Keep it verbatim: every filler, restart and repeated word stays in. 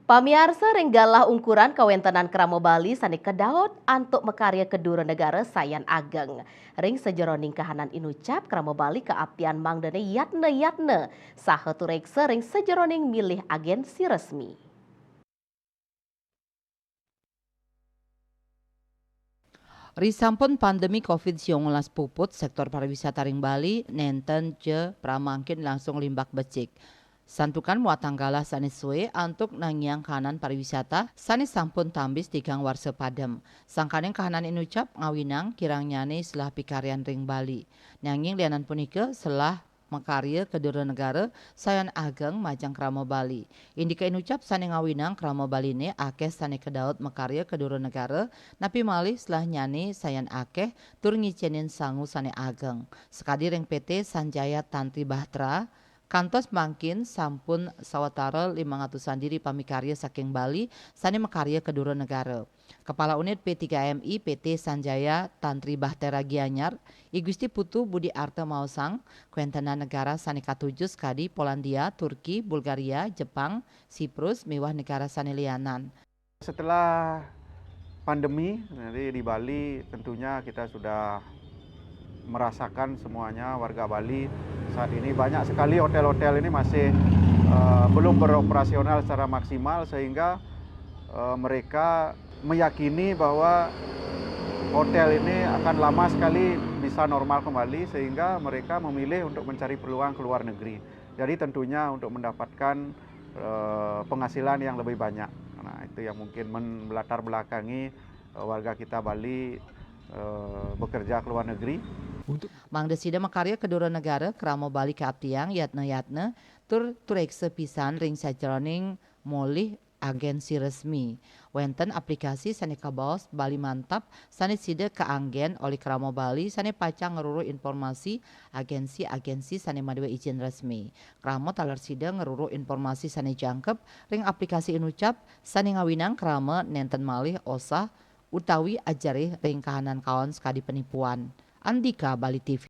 Pamiarsa, ring galah ungkuran kawéntenan krama Bali sané kadaut antuk makarya ka dura negara sayan ageng. Ring sajeroning kahanan inucap, krama Bali kaaptian mangdané yatna-yatna saha tureksa ring sajeroning milih agénsi resmi. Risampun pandemi covid siang welas puput, séktor pariwisata ring Bali nénten ja pramangkin langsung limbak becik. Santukan muatang galah sané sué antuk nangiang kahanan pariwisata sané sampun tambis tigang warsa padem. Sangkaning kahanan inucap ngawinang kirangnyané selah pikaryan ring Bali. Nanging lianan punika, selah makarya ka dura negara sayan ageng majeng krama Bali. Indika inucap sané ngawinang krama Baliné akéh sané kadaut makarya ka dura negara, napi malih selahnyané sayan akéh tur ngicénin sangu sané ageng. Sakadi ring P T Sanjaya Tantri Bahtera, kantos mangkin sampun sawatara limang atusan diri pamikarya saking Bali sané makarya ka dura negara. Kepala Unit P tiga M I P T Sanjaya Tantri Bahtera Gianyar, I Gusti Putu Budi Arta maosang, kawéntenan negara sané katuju sakadi Polandia, Turki, Bulgaria, Jepang, Siprus, miwah negara sané lianan. Setelah pandemi, jadi di Bali tentunya kita sudah merasakan semuanya, warga Bali saat ini banyak sekali hotel-hotel ini masih, eh, belum beroperasional secara maksimal, sehingga, eh, mereka meyakini bahwa hotel ini akan lama sekali bisa normal kembali, sehingga mereka memilih untuk mencari peluang ke luar negeri. Jadi tentunya untuk mendapatkan, eh, penghasilan yang lebih banyak. Nah, itu yang mungkin men-, melatar belakangi, eh, warga kita Bali, eh, bekerja ke luar negeri. Mangda sida makarya ka dura negara, krama Bali kaaptiang yatna-yatna tur tureksa pisan ring sajeroning molih agénsi resmi. Wénten aplikasi sané kabaos Bali Mantap sané sida kaanggén olih krama Bali sané pacang ngruruh informasi agénsi-agénsi sané madué ijin resmi. Krama taler sida ngruruh informasi sané jangkep ring aplikasi inucap sané ngawinang krama nénten malih osah utawi ajerih ring kahanan kaon sakadi penipuan. Andika Bali T V.